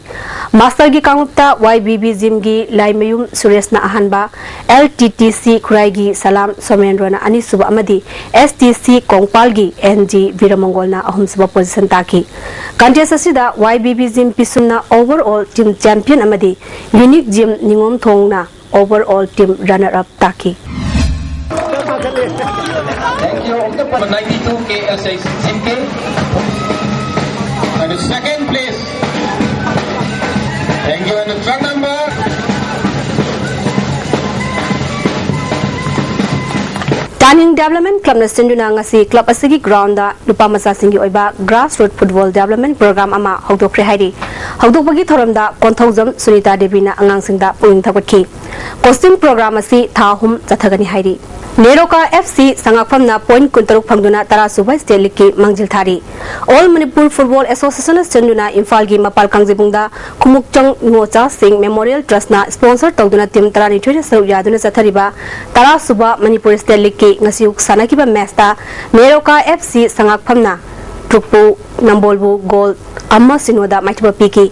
Masterꯒꯤ ꯀꯥꯡꯂꯨꯞꯇ ꯋꯥꯏ ꯕꯤ ꯕꯤ Gymꯒꯤ ꯂꯥꯏꯃꯌꯨꯝ ꯁꯨꯔꯦꯁꯅ ꯑꯍꯥꯟꯕ, ꯑꯦꯜ ꯇꯤ ꯇꯤ ꯁꯤ ꯈꯨꯔꯥꯏꯒꯤ ꯁꯂꯥꯝ ꯁꯣꯃꯦꯟꯗ꯭ꯔꯣꯅ ꯑꯅꯤꯁꯨꯕ ꯑꯃꯗꯤ ꯑꯦꯁ ꯇꯤ ꯁꯤ ꯀꯣꯡꯄꯥꯜꯒꯤ ꯑꯦꯟ ꯖꯤ ꯕꯤꯔꯃꯪꯒꯣꯜꯅ ꯑꯍꯨꯝꯁꯨꯕ position ꯇꯥꯈꯤ꯫ Contest ꯑꯁꯤꯗ Y B B Gym ꯄꯤꯁꯨꯝꯅ overall team champion ꯑꯃꯗꯤ Unique Gym ꯅꯤꯉꯣꯝꯊꯣꯡꯅ overall team runner up ꯇꯥꯈꯤ꯫ Thank you. Number ninety-two K S A C K. And the second place. Thank you. And the truck number. Taning Development Clubꯅ ꯁꯤꯟꯗꯨꯅ ꯉꯁꯤ club ꯑꯁꯤꯒꯤ groundꯗ ꯅꯨꯄꯥ ꯃꯆꯥꯁꯤꯡꯒꯤ ꯑꯣꯏꯕ grassroot football development program ꯑꯃ ꯍꯧꯗꯣꯛꯈ꯭ꯔꯦ ꯍꯥꯏꯔꯤ꯫ ꯍꯧꯗꯣꯛꯄꯒꯤ ꯊꯧꯔꯝꯗ ꯀꯣꯟꯊꯧꯖꯝ ꯁꯨꯅꯤꯇꯥ ꯗꯦꯕꯤꯅ ꯑꯉꯥꯡꯁꯤꯡꯗ ꯄꯨꯛꯅꯤꯡ ꯊꯧꯒꯠꯈꯤ꯫ Coaching program ꯑꯁꯤ ꯊꯥ ꯑꯍꯨꯝ ꯆꯠꯊꯒꯅꯤ ꯍꯥꯏꯔꯤ꯫ ꯅꯦꯔꯣꯀꯥ ꯑꯦꯐ ꯁꯤ ꯁꯉꯥꯛꯐꯝꯅ point ꯀꯨꯟꯇꯔꯨꯛ ꯐꯪꯗꯨꯅ ꯇꯔꯥꯁꯨꯕ state leagueꯀꯤ ꯃꯥꯡꯖꯤꯜ ꯊꯥꯔꯤ꯫ All Manipur Football Associationꯅ ꯁꯤꯟꯗꯨꯅ ꯏꯝꯐꯥꯜꯒꯤ ꯃꯄꯥꯜ ꯀꯥꯡꯖꯩꯕꯨꯡꯗ ꯈꯨꯃꯨꯛꯆꯪ ꯉꯣꯆꯥꯁꯤꯡ Memorial Trustꯅ sponsor ꯇꯧꯗꯨꯅ team ꯇꯔꯥꯅꯤꯊꯣꯏꯅ ꯁꯔꯨꯛ ꯌꯥꯗꯨꯅ ꯆꯠꯊꯔꯤꯕ ꯇꯔꯥꯁꯨꯕ Manipur state leagueꯀꯤ ꯉꯁꯤ ꯑꯌꯨꯛ ꯁꯥꯟꯅꯈꯤꯕ matchꯇ ꯅꯦꯔꯣꯀꯥ ꯑꯦꯐ ꯁꯤ ꯁꯉꯥꯛꯐꯝꯅ ꯇ꯭ꯔꯨꯛꯄꯨ ꯅꯝꯕꯣꯜꯕꯨ goal ꯑꯃ ꯁꯤꯅꯣꯗ ꯃꯥꯏꯊꯤꯕ ꯄꯤꯈꯤ꯫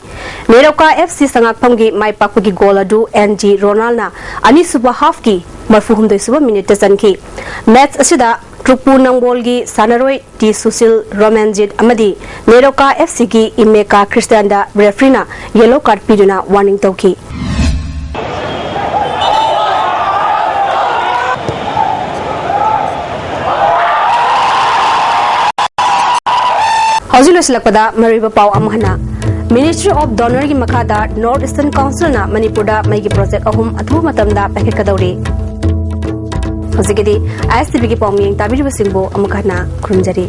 ꯅꯦꯔꯣꯀꯥ ꯑꯦꯐ ꯁꯤ ꯁꯉꯥꯛꯐꯝꯒꯤ ꯃꯥꯏ ꯄꯥꯛꯄꯒꯤ goal ꯑꯗꯨ ꯑꯦꯟ ꯖꯤ ꯔꯣꯅꯥꯜꯅ ꯑꯅꯤꯁꯨꯕ halfꯀꯤ ꯃꯔꯐꯨꯍꯨꯝꯗꯣꯏꯁꯨꯕ minuteꯇ ꯆꯟꯈꯤ꯫ Match ꯑꯁꯤꯗ ꯇ꯭ꯔꯨꯛꯄꯨ ꯅꯝꯕꯣꯜꯒꯤ ꯁꯥꯟꯅꯔꯣꯏ ꯇꯤ ꯁꯨꯁꯤꯜ, ꯔꯣꯃꯦꯟꯖꯤꯠ ꯑꯃꯗꯤ ꯅꯦꯔꯣꯀꯥ ꯑꯦꯐ ꯁꯤꯒꯤ ꯏꯃꯦꯀꯥ ꯈ꯭ꯔꯤꯁꯇꯤꯌꯥꯟꯗ refereeꯅ yellow card ꯄꯤꯗꯨꯅ warning ꯇꯧꯈꯤ꯫ ꯍꯧꯖꯤꯛ ꯂꯣꯏꯁꯤꯜꯂꯛꯄꯗ ꯃꯔꯨꯑꯣꯏꯕ ꯄꯥꯎ ꯑꯃꯨꯛ ꯍꯟꯅ꯫ Ministry of DoNERꯒꯤ ꯃꯈꯥꯗ North Eastern Councilꯅ ꯃꯅꯤꯄꯨꯔꯗ ꯃꯩꯒꯤ project ꯑꯍꯨꯝ ꯑꯊꯨꯕ ꯃꯇꯝꯗ ꯄꯥꯏꯈꯠꯀꯗꯧꯔꯤ꯫ ꯍꯧꯖꯤꯛꯀꯤꯗꯤ ꯑꯥꯏ ꯑꯦꯁ ꯇꯤ ꯚꯤꯒꯤ ꯄꯥꯎꯃꯤ ꯇꯥꯕꯤꯔꯤꯕꯁꯤꯡꯕꯨ ꯑꯃꯨꯛ ꯍꯟꯅ ꯈꯨꯔꯨꯝꯖꯔꯤ꯫